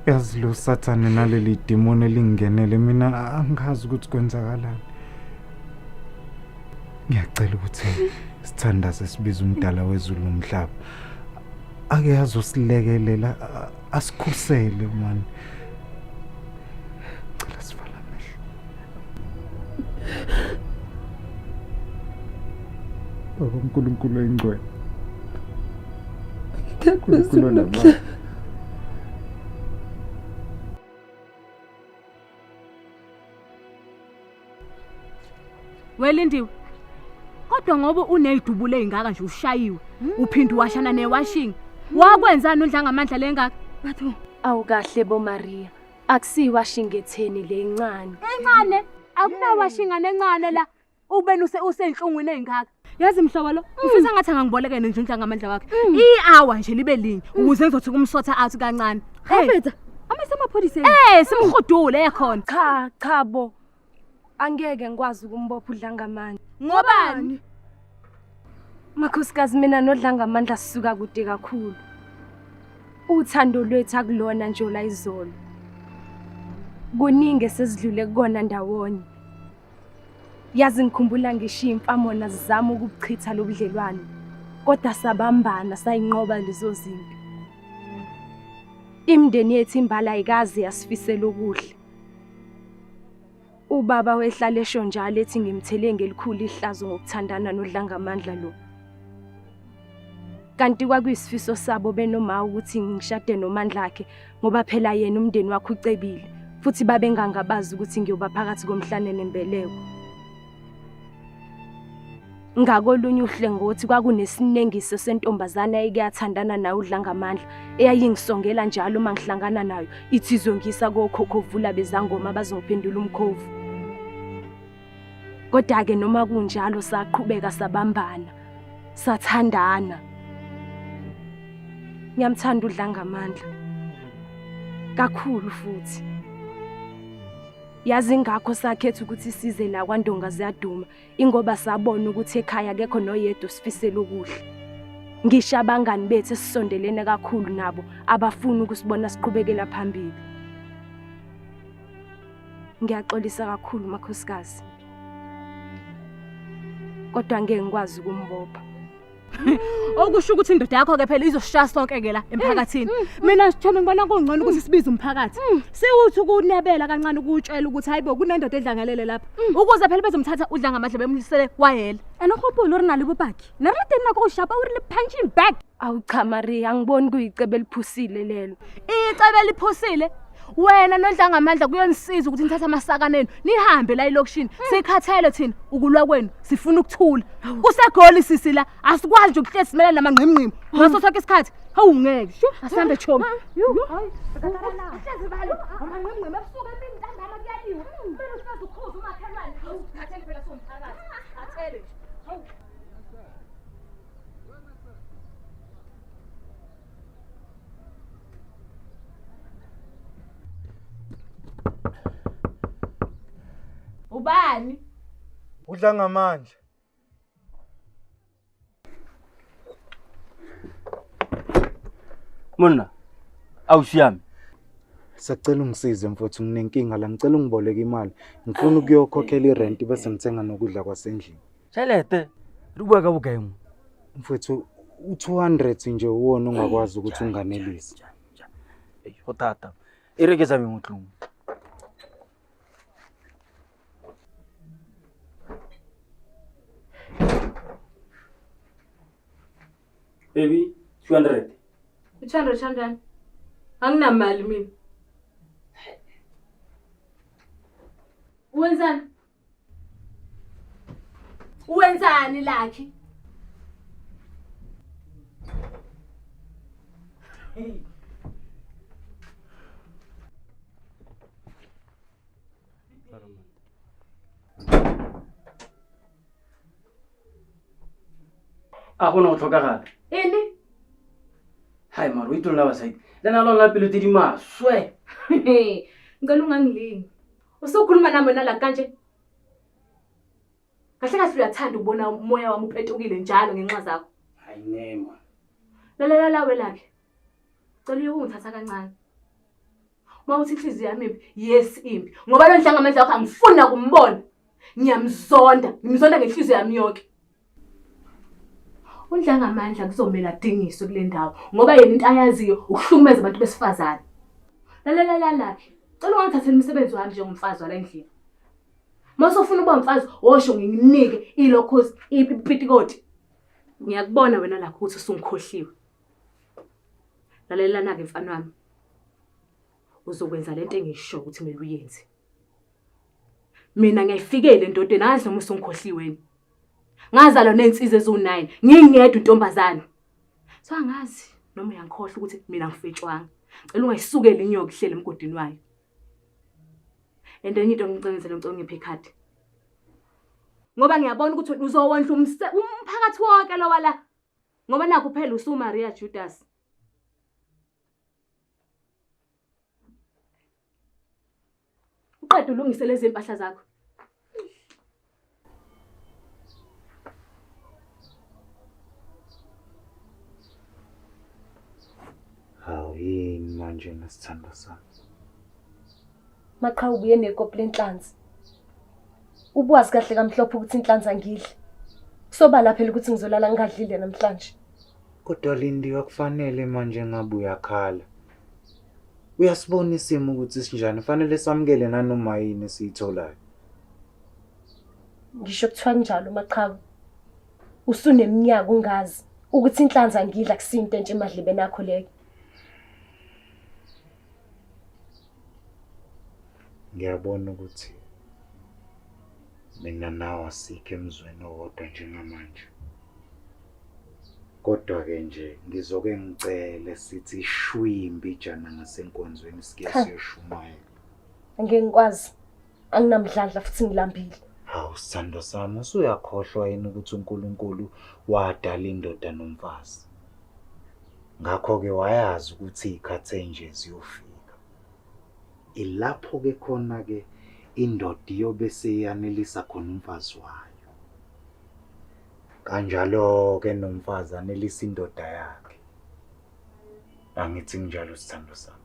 Yazi lo sathane naleli demon elingenele mina angazi ukuthi kwenzakalani. Ngiyacela ukuthi sithandaze sibize umdala wezulu nomhlaba. Ake azosilekelela asikhusele man. Cela sivale amehlo. Baba uNkulunkulu oyingcwele. uNkulunkulu onamandla. Welindiwe. Kodwa ngoba unezidubule ezingaka nje ushayiwe, uphinde washana newashing. Wakwenzani udla ngamandla lengaka? Bathu, awukahle bo Maria. Akusiyi washing etheni le incane. Encane, akunawashingane encane la. Ubeni usenhlungwini ezingaka. Yazi mhlobo lo, ngifisa ngathi angangiboleke nje udla ngamandla wakhe. I-hour nje libe linye ukuze ngizothi kumsotha out kancane. Hafetha. Amase amapholisa. Simhudule ekhona. Cha, cha bo. Angeke ngikwazi ukumbopha udla ngamandla. Ngobani? Makhosikazi mina nodla ngamandla sisuka kude kakhulu. Uthando lwethu akulona nje la izolo. Kuningi esesidlule kukona ndawonye. Yazi ngikhumbula ngishiya imfamona sizama ukubuchitha lobudlelwane. Kodwa sabambana sayinqoba lezo zimpi. Imindeni yethu imbala ayikaze yasifisela okuhle. Ubaba wehlala esho njalo ethi ngimthele ngelikhulu ihlazo ngokuthandana nodlangamandla lo. Kanti kwakuyisifiso sabo benoma ukuthi ngishade noMandla akhe ngoba phela yena umndeni wakhe ucebile futhi babengangabazi ukuthi ngiyoba phakathi komhlane nembeleko. Ngakolunye uhlengothi kwakunesinengiso sentombazana eyayikuyathandana naye udlangamandla eyayingisongela njalo uma ngihlangana nayo ithi izongisa kokhokhovula bezangoma bazongiphendula umkhovu. Kodwa-ke noma kunjalo saqhubeka sabambana, sathandana. Ngiyamthanda udlangamandla kakhulu futhi. Yazi ingakho sakhetha ukuthi size la kwaNdonga ziyaduma, ingoba sabona ukuthi ekhaya akekho noyedwa osifisela okuhle. Ngisho abangani bethu esisondelene kakhulu nabo abafuni ukusibona siqhubekela phambili. Ngiyaxolisa kakhulu makhosikazi. Kodwa ngeke ngikwazi ukumbopha. Okusho ukuthi indoda yakho ke phela izoshaya sonke ke la emphakathini. Mina sithome ngibona kungcono ukuthi sibize umphakathi. Siwuthi ukunebela kancane ukutshela ukuthi hayibo kunendoda edlangelele lapha. Ukuze phela bezomthatha udla ngamandla bemlisele kwayela. Ene gopolo re na le bopaki. Ne re le teng nako go shapa o rile punching bag. Awu cha Maria, angiboni kuyicebo eliphusile lelo. Icebo eliphusile. Wena nodla ngamandla kuyonisiza ukuthi nithathe amasakane enu nihambe la elokishini. Sikhathele thina ukulwa kwenu, sifuna ukuthula. Kusegoli sisi la, asikwazi nje ukuhlezi simelane namangqimngqimu ngaso sonke isikhathi. Hawu ngeke. Asihambe chomi. Hlezi balo amangqimngqimu ebusuku emini ntambama kuyaliwa. Kumele usize ukukhuza umakhelwane. Sikhathele phela somphakathi. Sikhathele nje. Hawu. Ubani? Udla ngamandla. Monna, awusiyami. Sacela ungisize mfowethu, nginenkinga la, ngicela ungiboleke imali. Ngifuna ukuyokhokhela irent bese ngithenga nokudla kwasendlini. Tjhelete, re bua ka bokae mo? Mfowethu, u200 nje uwona ongakwazi ukuthi unganelise. Ei, go thata. E re ke tsame mo tlung. Baby, 200. U200 kanjani? Anginamali mina. Wenzani? Wenzani Lucky? A go ne go tlhokagala. Ene? Hai maro, itolola basadi. Le na lona pelo tse di maswe. Ngicela ungangilingi. Usukhuluma nami wena la kanje. Kahle kahle uyathanda ukubona umoya wami uphetukile njalo ngenxa zakho. Hayi nema. Lalela la welakhe. Cela uye ungithatha kancane. Uma uthi inhliziyo yami imbi, yes imbi. Ngoba lo Ndlangamandla wakho angifuni kumbona. Ngiyamzonda, ngimzonda ngenhliziyo yami yonke. UNdlangamandla kuzomela adingiswe kule ndawo ngoba yena into ayaziyo ukuhlukumeza abantu besifazane. Lalela la lakhe. Cela ungangithatheli umsebenzi wami njengomfazi wala endlini. Uma usufuna ukuba umfazi, wosho ngikunike ilokhozi ipitikoti. Ngiyakubona wena lakho ukuthi usungikhohliwe. Lalelana-ke mfana wami. Uzokwenza lento engisho ukuthi kumele uyenze. Mina ngiyayifikela endodeni angazi noma usungikhohliwe. Ngazalwa nezinsizwa eziwu9, ngingedwa intombazane. So angazi noma uyangikhohlwa ukuthi mina ngifetshwanga. Cela ungayisukeli inyoka ihlele emgodini wayo. And enye into ngicela ngicela ungiphe ikhadi. Ngoba ngiyabona ukuthi uzowondla umphakathi wonke lo wala. Ngoba nakho phela usuMaria Judas. Uqeda ulungise lezi impahla zakho. Hawu yini manje nesithando sami? Maqhawe ubuye nekopi lenhlanzi. Ubuwazi kahle kamhlophe ukuthi inhlanzi angidli. Kusobala phela ukuthi ngizolala ngingadlile namhlanje. Kodwa Lindiwe akufanele manje ngabe uyakhala. Uyasibona isimo ukuthi sinjani, fanele samukele nanoma yini esiyitholayo. Ngisho kuthiwa kunjalo Maqhawe. Usuneminyaka ungazi ukuthi inhlanzi angidla kusinto entsha emadlebeni akho leyo. Ngiyabona ukuthi mina nawe asikho emzweni owodwa njengamanje. Kodwa-ke nje ngizoke ngicele sithi shwi imbijana ngasenkonzweni sike siyoshumayela. Angeke ngikwazi. Anginamdlandla futhi ngilambile. Hawu sithando sami, usuyakhohlwa yini ukuthi uNkulunkulu wadala indoda nomfazi? Ngakho-ke wayazi ukuthi iy'khathi ey'nje ziyofika. Ilapho-ke khona-ke indoda iyobe seyanelisa khona umfazi wayo. Kanjalo-ke nomfazi anelisa indoda yakhe. Angithi kunjalo sithando sami.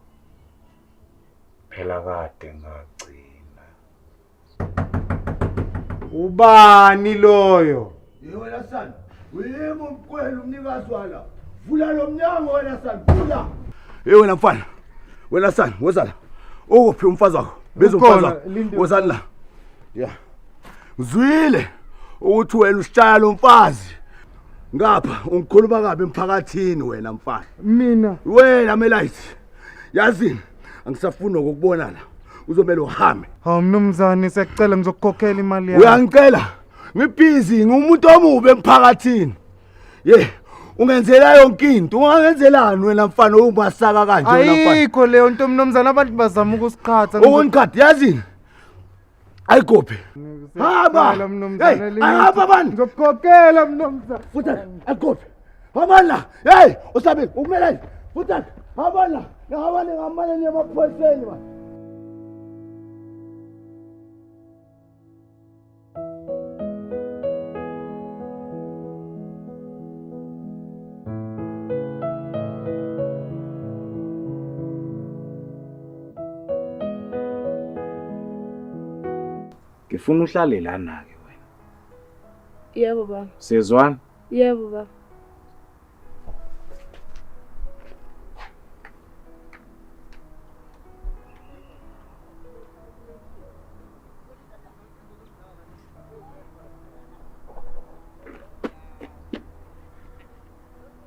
Phela kade ngagcina. Ubani loyo? Yebo wena son, uyimi umkwelo umnikazi wala. Vula lo mnyango wena son, vula. Hey wena mfana. Wena son, woza la. Ukuphi umfazi wakho? Biza umfazi wakho. Wozani la. Yeah. Ngizwile ukuthi wena usishaya lo mfazi. Ngapha ungikhuluma kabi emphakathini wena mfana. Mina wena Melayithi. Yazini angisafuni ukukubona la. Uzomela uhambe. Hawu mnumzane siyacela ngizokukhokhela imali yakho. Uyangicela? Ngibhizi ngumuntu omubi emphakathini. Ye, ungenzela yonke into. Ungangenzelani wena mfana umasaka kanje wena mfana? Ayikho leyo nto mnumzane, abantu bazama ukusiqhatha. Ukungiqhatha yazini? Ayikophi. Hamba. Hey, hamba bani. Ngizokukhokhela mnumzane. Futhi ayikophi. Hamba la. Hey, usabile ukumela. Futhi hamba la. Hamba ngamane nemaphoyiseni man. Ngifuna uhlale lana ke wena. Yebo baba. Siyezwana? Yebo baba.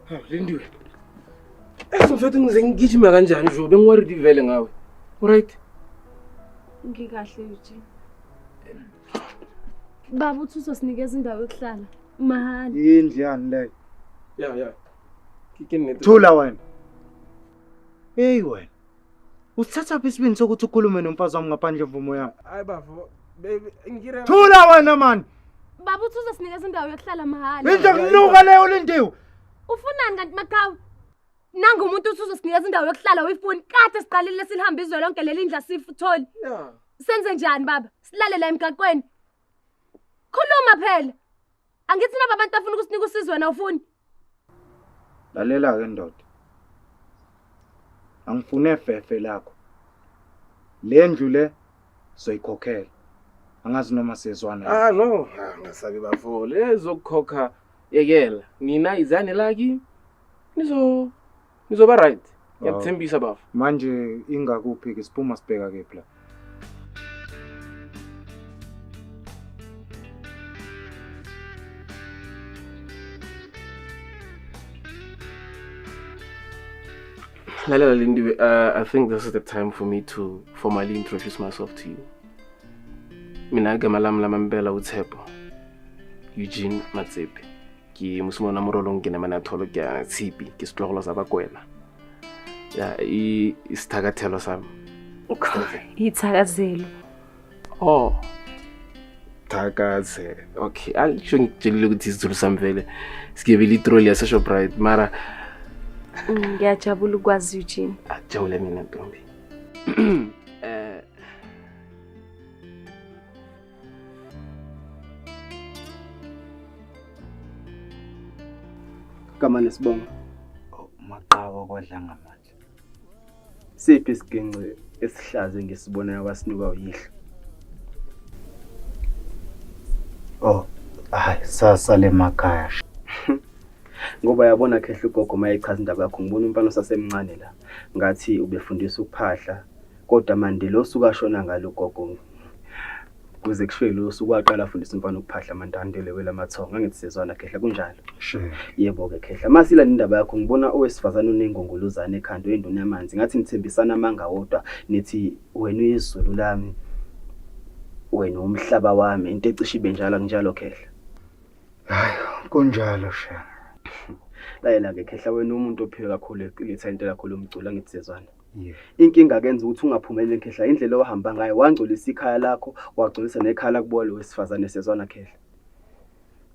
Hawu Lindiwe. Mfethu ngize ngigijima kanjani nje bengiworried vele ngawe. Alright? Ngikahle Eugene. Baba uthi uzosinikeza indawo yokuhlala mahhala. Yindlu yani leyo? Ya ya. Ke nnete. Thula wena. Hey wena. Usithatha isibindi sokuthi ukhulume nomfazi wami ngaphandle mvumo yami. Hayi bafo, baby ngire. Thula wena man. Baba uthi uzosinikeza indawo yokuhlala mahhala. Indlu kunuka leyo Lindiwe. Ufunani kanti Maqhawe? Nangu umuntu uthi uzosinikeza indawo yokuhlala uyifuni. Kade siqalile silihamba izwe lonke leli ndla sifitholi. Yeah. Senze njani baba? Silale la emgaqweni. Khuluma phela. Angithi naba abantu afuna ukusinika usizo wena ufuni. Lalela ke ndoda. Angifune fefe lakho. Le ndlu le soyikhokhela. Angazi noma siyezwana. Ah no, ngasabi bafo. Lezokukhokha yekela. Nina izane laki. Nizoba right. Ngiyakuthembisa bafo. Manje ingakuphi ke siphuma sibheka kephi la? Lalela Lindiwe, I think this is the time for me to formally introduce myself to you. Mina igama lami lamambela uTshepo Eugene Matsepe. Ke mosimane wa Morolong, ke namane a tholo, ke a tshipi, ke setlogolo sa Bakwena. Ya, isithakathelo sami. Ithakazelo. Oh. Thakathelo. Okay, angisho ngikutshelile ukuthi isiZulu sami vele sikebile itroli yase Shoprite mara ngiyajabula ukwazi Eugene. Ajabule mina ntombi. Gama nesibongo. Maqhawe kodla ngamandla. Siphi isiginci esihlaze ngisibonayo wasinuka uyihlo? Oh, hayi sasale emakhaya. Ngoba yabona khehla ugogo mayechaza indaba yakho ngibona umfana osasemncane la. Ngathi ubefundisa ukuphahla kodwa manje lo suka ashona ngalo ugogo. Kuze kushiwe lo suku waqala afundisa umfana ukuphahla amantandele welamathonga angithi sizwana khehla kunjalo. Sure. Yebo ke khehla masila indaba yakho ngibona owesifazane onengongolozane ekhanda oyinduna yamanzi ngathi nithembisana amanga wodwa nithi wena uyizulu lami wena umhlaba wami into ecishe ibe njalo kunjalo khehla. Hayi kunjalo shana. Layela ke khehla wena umuntu ophiwe kakhulu ithalente lakho lomculo angithi sizwana. Yeah. Inkinga kenza ukuthi ungaphumeleli khehla indlela owahamba ngayo wangcolisa ikhaya lakho wagcolisa nekhaya lakubo lo wesifazane sezwana khehla.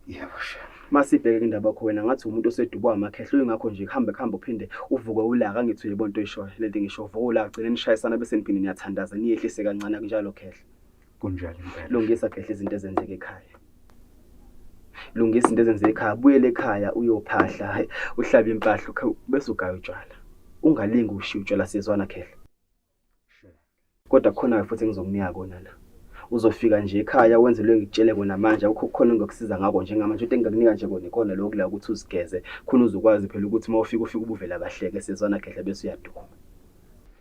Yebo shana. Masibheke indaba yakho wena ngathi umuntu osedubwa amakhehla uyingakho nje kuhambe kuhambe uphinde uvuke ulaka angithi uyibona into oyishoyo lento ngisho uvuke ulaka gcine nishayisana bese niphinde niyathandaza niyehlise kancane kunjalo khehla. Kunjalo impela. Lungisa khehla izinto ezenzeka ekhaya. Lungisa izinto ezenzeka ekhaya buyele ekhaya uyophahla uhlabe impahla bese ugaya utshwala. Ungalingi ushiye utshwala sizwana khehla. Kodwa khona futhi engizokunika kona la. Uzofika nje ekhaya wenze lo ngikutshele kona manje akukho khona engakusiza ngakho njengamanje into engakunika nje kona ikona lokhu la ukuthi uzigeze khona uzokwazi phela ukuthi mawufika ufike ubuvela kahleke sizwana khehla bese uyaduma.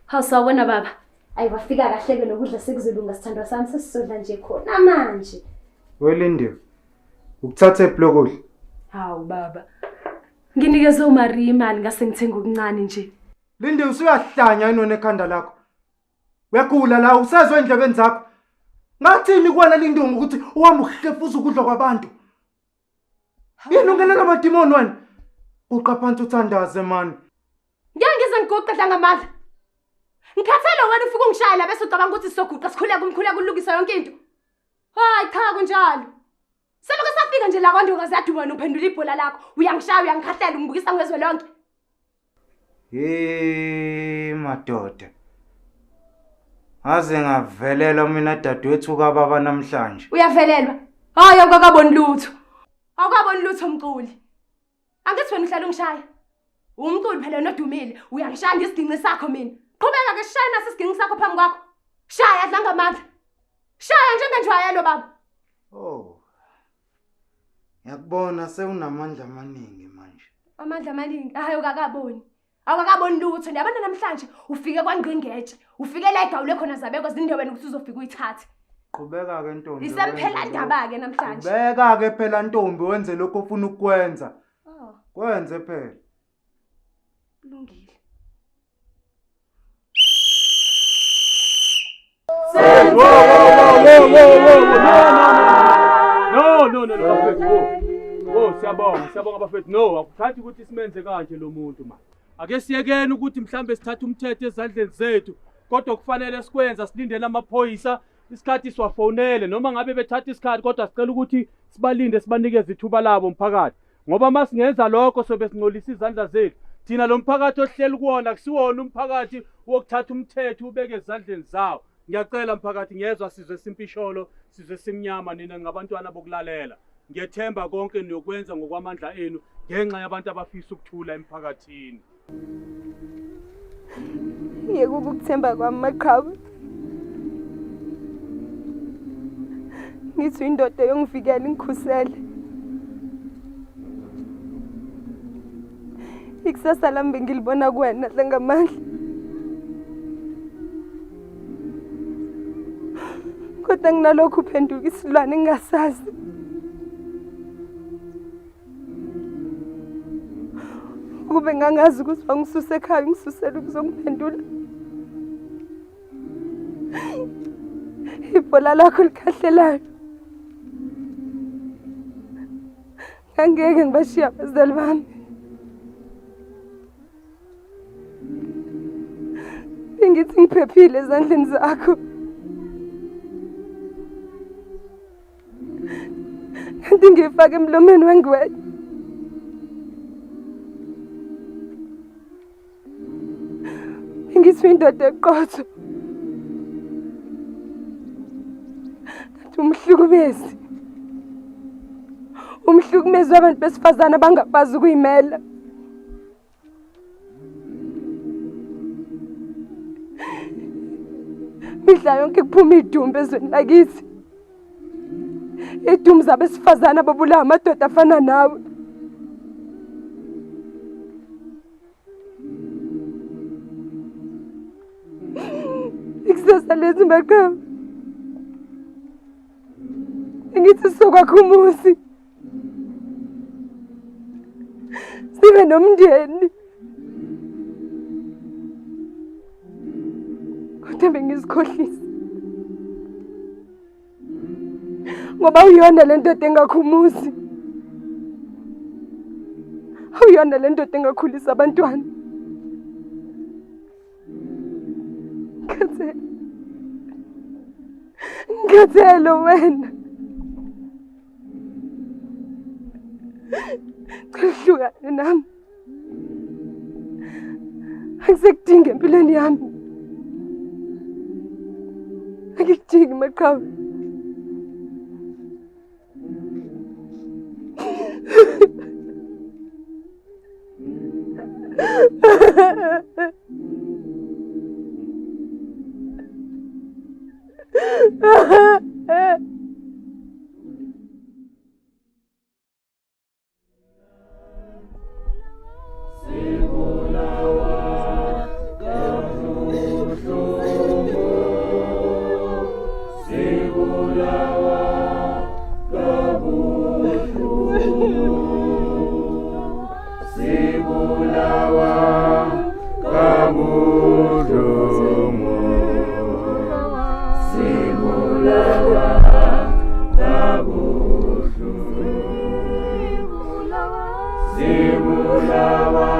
Hawu sawubona baba. Ayi wafika kahle ke nokudla sekuzolunga sithandwa sami sesisodla nje khona manje. Welindiwe. Ukuthatha eblokudla. Hawu baba. Nginikeze uMaria imali ngase ngithenga okuncane nje. Lindiwe usuyahlanya yini ekhanda lakho? Uyagula la usezwe endlebeni zakho. Ngathini kuwena Lindiwe ukuthi uhamba uhlefuza ukudla kwabantu? Yini ungenela amadimoni wena? Uqa phansi uthandaze man. Ngeke ngize ngiguqe Dlangamandla. Ngikhathele wena ufike ungishayela bese ucabanga ukuthi sizoguqa sikhuleke umkhuleko ulungisa yonke into. Hayi cha kunjalo. Selokhu safika nje la kwandokazi yaduba wena uphendula ibhola lakho. Uyangishaya uyangikhahlela ungibukisa ngezwe lonke. Hey madoda. Aze ngavelelwa mina dadewethu kababa namhlanje. Uyavelelwa? Hayi awukakaboni lutho. Awukaboni lutho mculi. Angithi wena uhlala ungishaya. Umculi phela nodumile, uyangishaya ngesiginci sakho mina. Qhubeka ke shaya naso isiginci sakho phambi kwakho. Shaya Dlangamandla. Shaya njengenjwayelo baba. Oh. Ngiyakubona sewunamandla amaningi manje. Amandla amaningi. Hayi ukakaboni. Awukakaboni lutho. Ndiyabona namhlanje ufike kwangqingetshe. Ufike la egawule khona zabekwa zinde wena ukuthi uzofika uyithathe. Qhubeka ke ntombi. Isemphela ndaba ke namhlanje. Qhubeka ke phela ntombi wenze lokho ofuna ukukwenza. Oh. Kwenze phela. Kulungile. No no no no bafethu. Oh siyabonga, siyabonga bafethu. No, akuthathi ukuthi simenze kanje lo muntu man. Ake siyekeni ukuthi mhlambe sithathe umthetho ezandleni zethu, kodwa kufanele sikwenza silindele amaphoyisa isikhathi siwafonele noma ngabe bethatha isikhathi, kodwa sicela ukuthi sibalinde sibanikeze ithuba labo mphakathi, ngoba masingenza lokho sobe singcolisa izandla zethu. Thina lo mphakathi ohleli kuwona kusiwona umphakathi wokuthatha umthetho ubeke ezandleni zawo. Ngiyacela mphakathi, ngiyezwa sizwe simpisholo, sizwe simnyama, nina ngabantwana bokulalela. Ngiyethemba konke niyokwenza ngokwamandla enu ngenxa yabantu abafisa ukuthula emphakathini. Ngiyeke ukukuthemba kwami maqhawe. Ngithi indoda yongivikela ingikhusele. Ikusasa lami bengilibona kuwena Dlangamandla. Kodwa nginalokhu uphenduka isilwane engingasazi. Ukube ngangazi ukuthi wangisuse ekhaya ungisusele ukuzongiphendula. Ibhola lakho likhahlelayo. Ngangeke ngibashiye abazali bami. Bengithi ngiphephile ezandleni zakho. Kanti ngiyifake emlomeni wengwenya. Bengithi indoda eqotho. Kanti umhlukumezi. Umhlukumezi wabantu besifazane abangakwazi ukuyimela. Mihla yonke kuphuma idumbu ezweni lakithi. Idumbu zabesifazane ababulawa amadoda afana nawe. Ikusasa lethu maqhawe. Ngithi sizokwakha umuzi. Sibe nomndeni. Kodwa bengizikhohlisa. Ngoba uyona le ndoda engakhumuzi. Awuyona le ndoda engakhulisa abantwana. Ngikhathele. Ngikhathele wena. Hlukane nami. Angisekudingi empilweni yami. Angikudingi maqhawe. Sibulawa